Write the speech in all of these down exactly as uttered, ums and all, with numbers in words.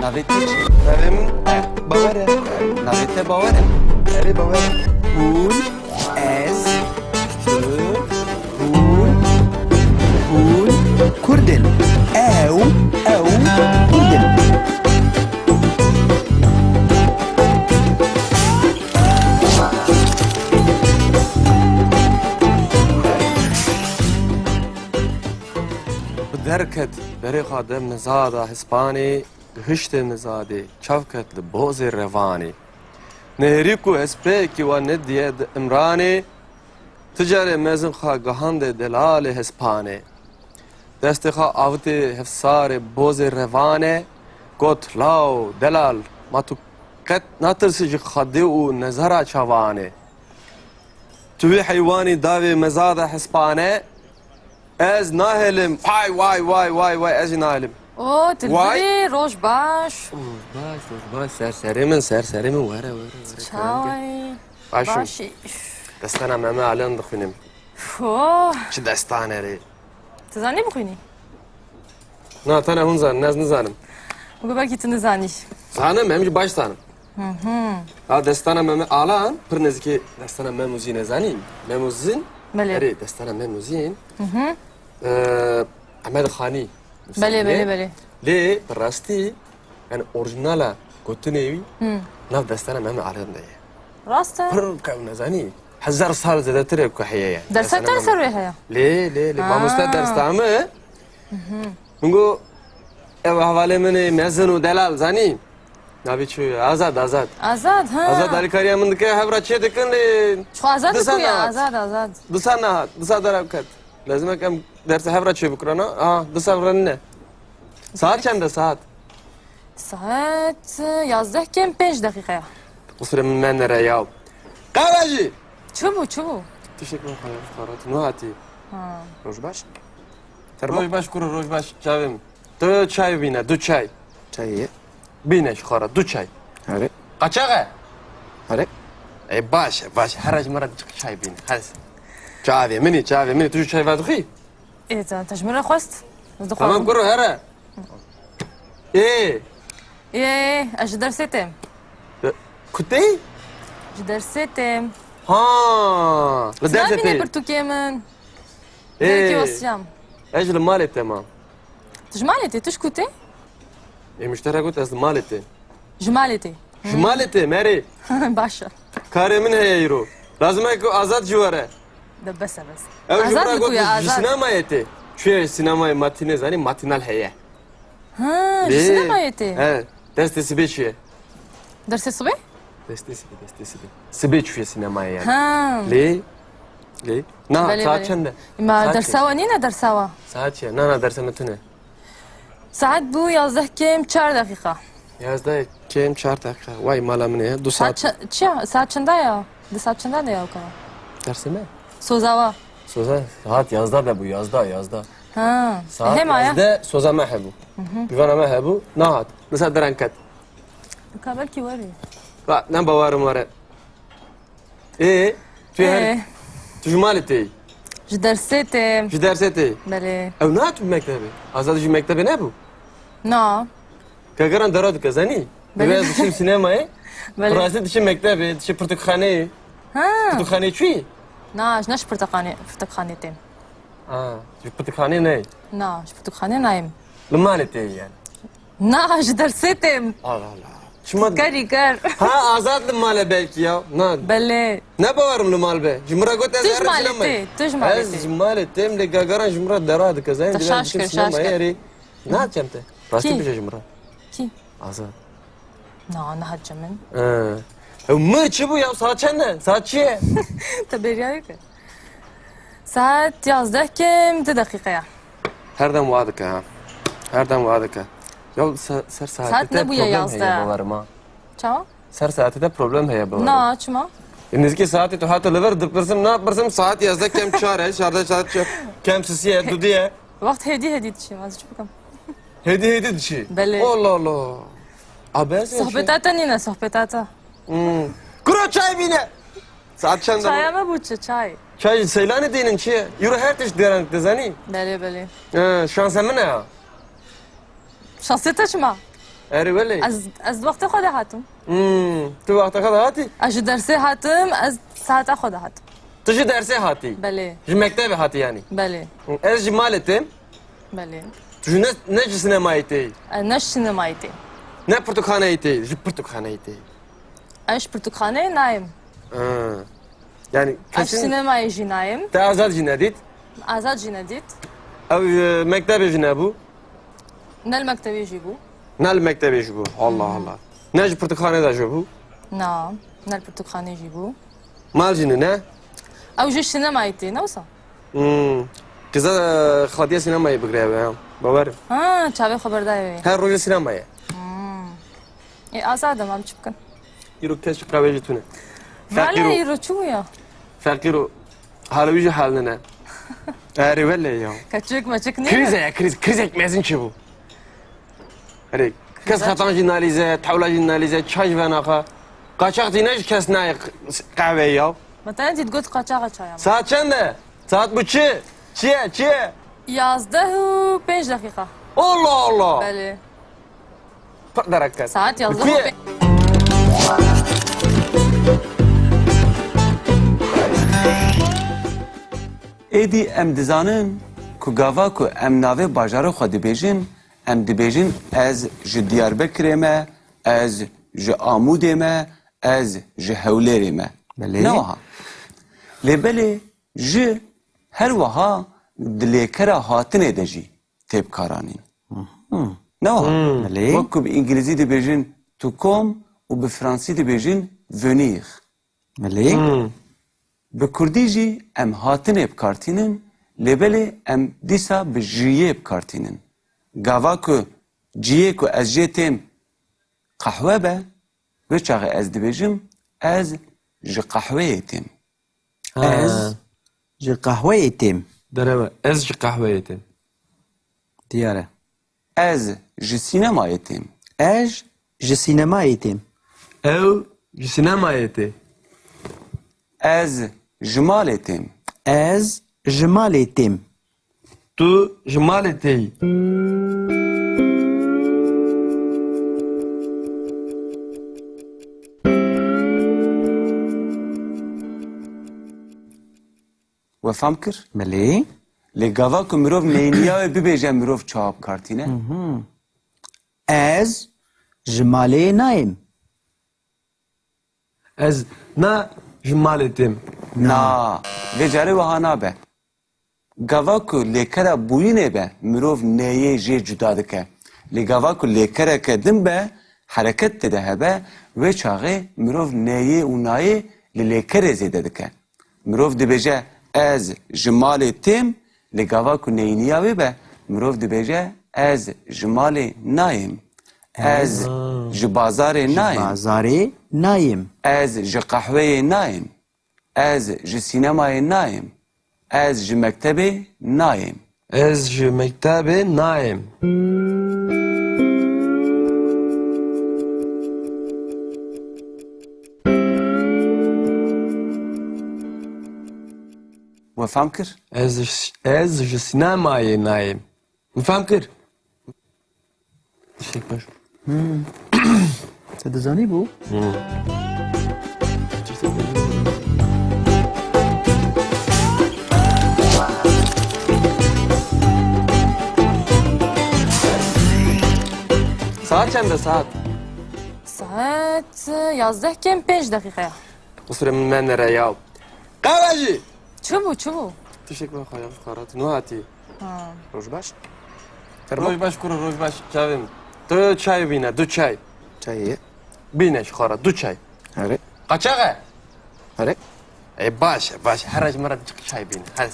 Navê te çi? Navê min Bawer e. Navê te Bawer e? Erê, Bawer e. Hûn, ez, tu, hûn, hûn Kurd in. Ew, ew Kurd in. Bi derket berê xwe de mizada Hispanê, gihiştê mizadê, çav ket li bozê revanê. Nehêrî ku hespeyekî wa nediye di Imranê, ti carê mezin xwe gihande delalê Hispanê. Destê xwe avitê hevsarê bozê revanê, got, law, delal, ma tu qet natirsî ji Xwedê û nezara çavanê? Tu wî heywanî dawê mezada Hispanê, ez nahêlim. Vay, vay, vay, vay, vay, ez jî nahêlim. O, Vay. Dilbirî, roj baş. Roj baş, roj baş, serserê min, serserê min, were, were, were. Çay. Baş im. Başî. Destana Meme Aliyan dixwînim. Fo. Çi destane rê. Tu zanî bixwînî? Na, tene hûn zanin, ez nizanim. Û belkî tu nizanî. Zanim, em jî baş zanim. Hı hı. Ha, destana Meme Alan, pir nêzîkî destana Mem Uzîn e, zanî? Mem Uzîn? Belê. Erê, destana Mem Uzîn. Hı hı. Ee, Ehmed Xanî. Belê, belê, belê. Lê, bi rastî, yani, orîjinala gotinê wî, Hı. nav destana Meme Alan de ye. Rast e? Pir qewn e, zanî? Hezar sal zêdetir e ku heye ye. Dersa te ser wê heye? Lê, lê, lê. Ha. Mamoste ders da min. Hı hı. Min got, ev hevalê min ê mezin û delal, zanî? Navê çi ye? Azad, Azad. Azad, ha. Azad alîkariya min dike, hev re çê dikin lê Çi Azad disa diku ya, nehat. Azad, Azad. Disa nehat, disa derev ket. Lazim e em dersa hev re çê bikirana. Aha, disa re nîne. Saet çend e saet? Saet yazdeh kêm pênc deqîqe ya. Qusirê min menere ya. Qewejî! Çi bû, çi bû? Tiştek min xwe xarat. Nû hatî. Ha. Roj baş. Termo. Roj baş kuro, roj baş çavê min. Tu çay bîne, du çay. Çayê ye. Bîne ji xwe re, du çay. Erê. Qaçax e? Erê. Ê, baş e, baş e. Here ji min re çay bîne. Hadi. Çavê min î, çavê min î. Tu jî çay vedixwî? Ê, te, te ji min re xwest. Ez dixwazim. Tamam kuro, here. Ê. Ê, ez ji dersê têm. Ku tê? Ji dersê têm. Ha, li dersê tê. Nabînî pirtûkê min. Ê. Derekê wesiyam. Ez ji li malê te mam. Tu ji malê tê, tu ji ku tê? Ê, miştera got ez li malê tê. Ji malê tê. Ji malê tê, merê. Baş e. Karê min heye îro. Lazim e ku Azad jî were. De bes e, bes. Ew ji min re got ji sînemayê tê. Çûye sînemayê matînê, zanî, matînal heye. Ha, ji sînemayê tê. He, destê sibê çûye. Dersê sibê? Destê sibê, destê sibê. Sibê çûye sînemayê yani. Ha. Lê, lê. Na, saet çend e? Ma dersa we nîne dersa we? Saet çi ye? Na, na, dersa me tune. Saet bû yazdeh kêm çar deqîqa. Yazdeh kêm çar deqîqa. Vay mala min e, du saet. Saet çi-, çi ya? Saet çend e ya? Di saet çend e ya o kadar? Dersê me? Soza wa. Soza, saet yazdeh de bû, yazdeh, yazdeh. Ha. Saet hema ya. Yazdeh soza me hebû. Hı hı. Pîvana me hebû, nahat. Disa derenket. Ka belkî werî. Ba, ne bawerim were. Ê, tu her, Ê. Tu ji malê tê? Ji dersê tê. Ji dersê tê? Belê. Ew nehat bi mektebê? Azad ji mektebê nebû? Na. Gagaran dera dike, zanî? Belê. Divê ez diçim sînemayê. Belê. Rastî diçim mektebê, diçim pirtûkxaneyê. Ha. Pirtûkxaneyê çûyî? Na, ji ne ji pirtûkxanê, pirtûkxanê têm. Ha, ji pirtûkxanê neyê? Na, ji pirtûkxanê nayêm. Li malê tê yani? Na, ji dersê têm. Allah Allah. Çima? Kerî ker. Ha, Azad li mal e belkî ya. Na. Belê. Ne bawerim li mal be. Ji min re got ez herim sînemayê. Tu ji malê tê, tu ji malê tê. Ez ji malê têm lê Gagaran ji min re dera dike. Zaten divê ez biçim sînemayê erê. Nahat cem te. Rastî bije ji min re. Kî? Azad. Na, nehat cem min. He. Ew mi çi bû ya? Saet çend e? Saet çi ye? Te bêriya wê kir. Saet yazdeh kêm du deqîqe ya. Her dem wa dike ha. Her dem wa dike. Ya se-, ser saetê te problem heye bawerim ha. Çawa? Ser saetê te problem heye bawerim. Na, çima? E, nêzîkî saetê tu hate li vir dipirsim, napirsim, saet yazdeh kêm çar e, şardeh saet çar. Kêm sisî ye, dudî ye. Wext hêdî hêdî diçî, ez çi bikim? Hêdî hêdî diçî? Belê. Allah Allah. Abi ez Sohbeta te nîne, sohbeta te. Hmm. Kuro çay bîne. Saet çend e? Çaya me bû çi, çay? Çay Seylanê dînin çi ye? Îro her tişt deran dizanî? Belê, belê. He, şansa min e ya. Şansê te çima? Erê welê. Ez, ez di wextê xwe de hatim. Hmm, tu wexta xwe de hatî? Ez ji dersê hatim, ez saeta xwe de hatim. Tu ji dersê hatî? Belê. Ji mektebê hatî yanî? Belê. Ez ji malê têm. Belê. Tu ji ne, ne ji sinemayê tê? Ez ne ji sinemayê têm. Ne pirtûkxaneyê tê, ji pirtûkxaneyê tê. Ez ji pirtûkxaneyê nayêm. Ha. Yani Ez kesin sinemayê jî nayêm. Te Azad jî nedît? Azad jî nedît. Ew, e, mektebê jî nebû? Ne li mektebê jî bû. Ne li mektebê jî bû. Allah Allah. Ne ji pirtûkxanê de jî bû? Na, ne li pirtûkxanê jî bû. Mal jî ne? Ew ji sinemayê tê, ne wisa? Hmm. Kiza, e, xwediya sinemayê bigire ew ya. Bawer. Ha, çavê xwe berdaye wê. Her rojê sinemayê. Hmm. Ê, Azad e, em çi bikin? Îro kes ji qehweyê jî tune. Valla Feqîro. Îro çi bû ya? Feqîro. Hala wî jî hal nine. Erê wele ya. Keçik meçik niye? Krize ya, kriz, krizek mezin çi bû? Erê, kes xetan jî nalîze, tewla jî nalîze, çay jî venaxa. Qaçax tîne jî kes nayê qehweyê ya. Mesela dît got qaçaxa çaya. Saat çend e? Saat bu çi? Çi ye? Çi ye? Yazdeh û pênc deqîqa. Allah Allah! Belê. Pir derek ket. Saet yazdeh û pênc. Êdî em dizanin ku gava ku em navê bajarê xwe dibêjin, em dibêjin ez ji Diyarbekirê me, ez ji Amûdê me, ez ji Hewlêrê me. Belê. Ne wiha. Lê belê ji her wiha di lêkera hatinê de jî tê bikaranîn. Mhm. Ne wiha? Hmm. Belê. Wek ku bi îngilîzî dibêjin tu kom û bi fransî dibêjin venir. Belê. Hmm. Bi kurdî jî em hatinê bi kar tînin, lê belê em dîsa bi jiyê bi kar tînin. Gava ku ciyê ku ez jê têm qehwe be, wê çaxê ez dibêjim, ez ji qehweyê têm. Ha. Ez ji qehweyê têm. Derew e. Ez ji qehweyê têm. Diyar e. Ez ji sînemayê têm. Ez ji sînemayê têm. Ew ji sînemayê tê. Ez ji malê têm. Ez ji malê têm. Tu ji malê têyî. We fam kir? Belê. Lê gava ku mirov neyniya wê bibêje, mirov çawa bi kar tîne? Mhm. Ez ji malê nayêm. Ez na ji malê têm. Na. Vê carê wiha nabe. Gava ku lêkera bûyînê be, mirov neyê jê cuda dike. Lê gava ku lêkereke din be, hereket tê de hebe, wê çaxê mirov neyê û nayê li lêkerê zêde dike. Mirov dibêje, ez ji malê têm, lê gava ku neyniya wê be, mirov dibêje, ez ji malê nayêm. Ez Ez ji bazarê ji nayêm. Bazarê nayêm. Ez ji qehweyê nayêm. Ez ji sînemayê nayêm. Ez ji mektebê nayêm. Ez ji mektebê nayêm. We fam kir? Ez ji, ez ji sînemayê nayêm. We fam kir? Tiştek baş. Hmm. Te dizanî bû? Hmm. Saat çend e saat? Saet, e, yazdeh kêm pênc deqîqe ye. Qusure min menere ya. Qewejî! Çi bû, çi bû? Tiştek min xwe ya xwe rat. No hatî. Ha. Roj baş. Fermo. Roj baş kuro, roj baş. Çavê min. Tu çay bîne, du çay. Çayê. Bîne ji xwe re, du çay. Erê. Qaçax e? Erê. Ê, baş e, baş e. Here ji min re çay bîne. Hadi.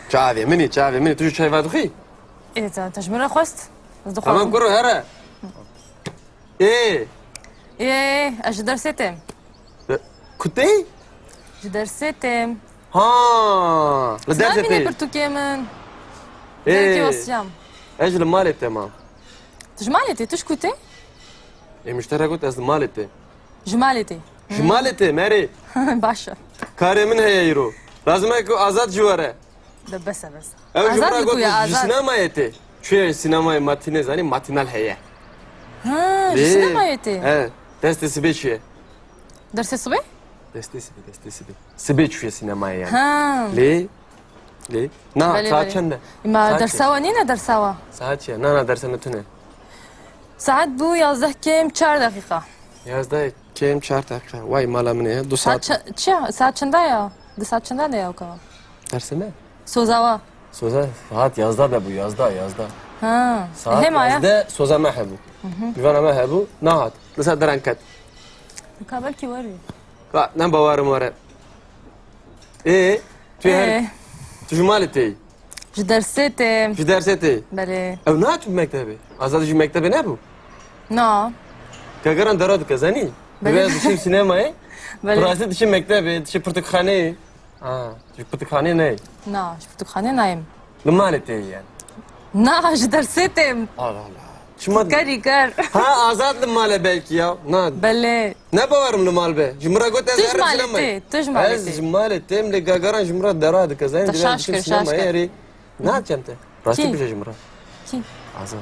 Çavê min î, çavê min î. Tu jî çay vedixwî? Ê, te, te ji min re xwest. Ez dixwazim. Tamam kuro, here. Ê. Ê, ez ji dersê têm. E, ku tê? Ji dersê têm. Ha, li dersê tê. Nabînî pirtûkê min. Ê. Derekê wesiyam. Ez ji li malê têm. Tu ji malê tê, tu ji ku tê? Ê, min ji te re got ez li malê têm. Ji malê tê. Ji malê têm, erê. Baş e. Karê min heye îro. Lazim e ku Azad jî were. De bes e, bes e. Ew ji Azad min re got, ji sînemayê tê. Çuye sînemayê matîne, zanî, matînal heye. Ha, ji Lê, sinemayê tê. He, destê sibê çi ye? Dersê sibê? Destê sibê, destê sibê. Sibê çûye sinemayê yani. Ha. Lê, lê. Na, Belê, saat belê. çend e? Ma Saat dersa çi? wa nîne dersa wa? Saat çi? Na, na, dersa me tune. Saat bû yazdeh kêm çar deqîqa. Yazdeh kêm çar deqîqa. Vay mala min e, du Saat saat. ça-, çi ya? Saat çenda ya? Di saat çenda de ya o kadar? Derse ne? Soza wa. Soza saat yazda de bu, yazda, yazda. Ha. Saat Hema ya. yazda soza me hebu. Hı hı. Bivana me hebu, nahat. Lisa deran ket. Ka belkî weri. Ka, ne bawarım were. E, tu her, Ee. tu ji malê tê. Ji dersê têm. Ji dersê tê. Belê. Ew naçû mektebê. Azad ji mektebê nebû. Na. Gagaran dera dike, zanî? Belê. Dibe dişim sinemayê. Belê. Tu rastî dişim mektebê, dişim pirtûkxaneyê. Ha, ji pirtûkxaneyê neyê. Na, ji pirtûkxaneyê nayêm. Li malê tê yani. Na, ji dersê têm. Allah Allah. Çima Kerî ker. Ha, Azad li malê belkî ya. Na. Belê. Ne bawerim li mal be. Ji min re got ez Tu ji herim malê sinemayê. tê, tu ji malê Ez tê. ji malê têm lê Gagaran ji min re dera dike. Zaten Te şaş kir, şaş kir. Naçem te. Rastî Kî? bije ji min re. Kî? Azad.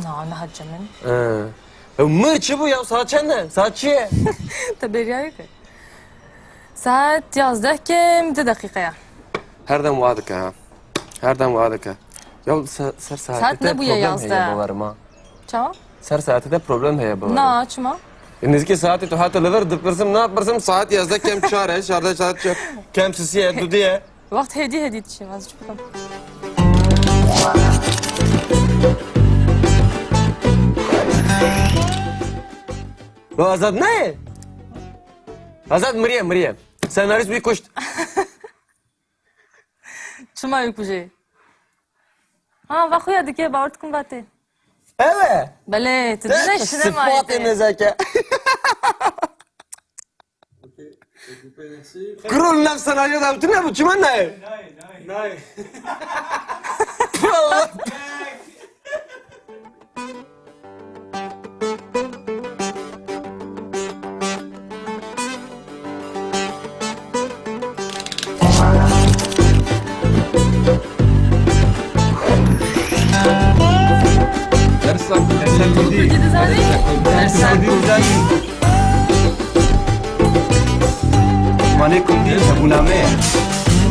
Na, ne hacem min. Ee. Ew mir çi bû ya? Saat çend e? Saat çi ye? Te bêriya wê kir. Saet yazdeh kêm du deqîqe ye. Her dem wa dike ha. Her dem wa dike. Ya se-, ser saetê Saet te nebûye problem heye yazdeh. bawerim ha. Çawa? Ser saetê te problem heye bawerim. Na, çima? E, nêzîkî saetê tu hate li vir dipirsim, napirsim, saet yazdeh kêm çar e, şardeh saet çar, kêm sisiye, dudî ye. Wext hêdî hêdî dişim, ez çi bikim? Lo Azad ne? Azad miriye, miriye. Senarîst wî kuşt. Çima wî kujê? Ha, va xuya dike, bawer dikim va tê. Ew e? Belê, tu Te dine çi şine sifatê mayete. nezeke. Kuro li nav senaryo de tu nebû, çima nayê? Nayê. Dersa, dersa Kurdî. Kurdî dizanî? Dersa Kurdî. Manê Kurdî hebûna me ye.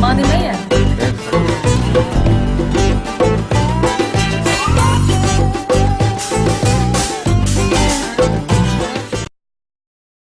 Manê me ye.